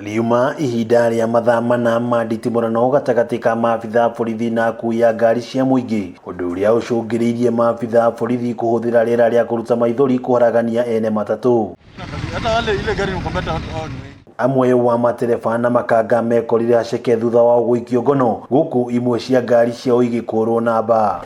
Riuma ihinda rĩa mathaa mana ma nditimũrano gatagatĩ ka maabitha a borithi na akui a ngari cia mũingĩ, ũndũ ũrĩa ũcũngĩrĩirie maabitha a borithi kũhũthĩra rĩera rĩa kũruta maithori kũharagania ene matatũ. Amwe wa matereba na makanga mekorire haceke thutha wao gũikio ngono, gũkũ imwe cia ngari ciao igĩkũrwo namba.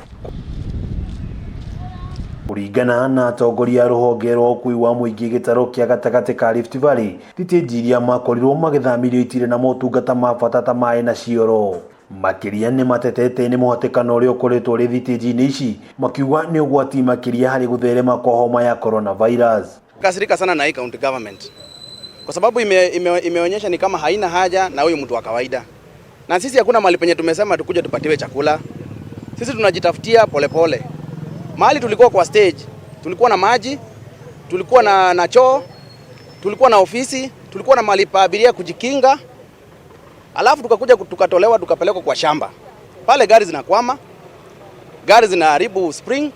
Kũringana na atongoria a rũhonge rwa ũkui wa mũingĩ gĩtarũ kĩa gatagatĩ ka Rift Valley, thitĩnji iria makorirwo magĩthamĩrio itirĩ na motungata ma bata ta maĩ na cioro. Makĩria nĩ matetete nĩ mũhatĩkano ũrĩa ũkoretwo ũrĩ thitĩnji-inĩ ici, makiuga nĩ ũgwati makĩria harĩ gũtherema kwa homa ya coronavirus. Kasirika sana na hii county government kwa sababu imeonyesha ni kama haina haja na huyu mtu wa kawaida, na sisi hakuna mahali penye tumesema tukuje tupatiwe chakula. Sisi tunajitafutia polepole. Mahali tulikuwa kwa stage, tulikuwa na maji, tulikuwa na choo, tulikuwa na ofisi, tulikuwa na mahali pa abiria kujikinga, alafu tukakuja tukatolewa tukapelekwa kwa shamba pale, gari zinakwama, gari zinaharibu spring,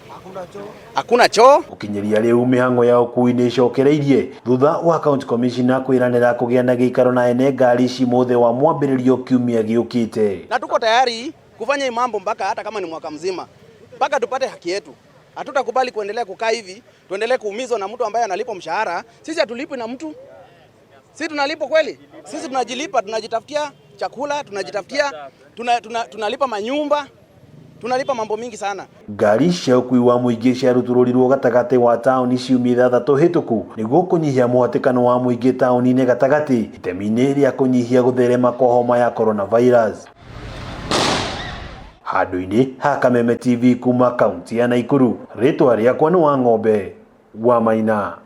hakuna choo. Gũkinyĩria rĩu mĩhang'o ya ũkui nĩ ĩcokereirie thutha wa county commissioner kwĩranĩra kũgĩa na gĩikaro na ene ngari ici mũthĩ wa mwambĩrĩrio kiumia gĩũkĩte. Na tuko tayari kufanya hii mambo mpaka hata kama ni mwaka mzima, mpaka tupate haki yetu. Hatutakubali kuendelea kukaa hivi, tuendelee kuumizwa na mtu ambaye analipwa mshahara. Sisi hatulipwi na mtu, sisi tunalipwa kweli? Sisi tunajilipa, tunajitafutia chakula, tunajitafutia, tunalipa manyumba, tunalipa mambo mingi sana. Ngari cia ũkui wa mũingĩ ciarutũrũrirwo gatagatĩ wa taũni ciumia ithathatũ hĩtũku nĩguo kũnyihia mũhatĩkano wa mũingĩ taũni-inĩ gatagatĩ itemi-inĩ rĩa kũnyihia gũtherema kwa homa ya coronavirus. Handũ-inĩ ha Kameme TV kuma kaunti ya Naikuru, rĩtwa rĩakwa nĩ Wang'ombe wa Maina.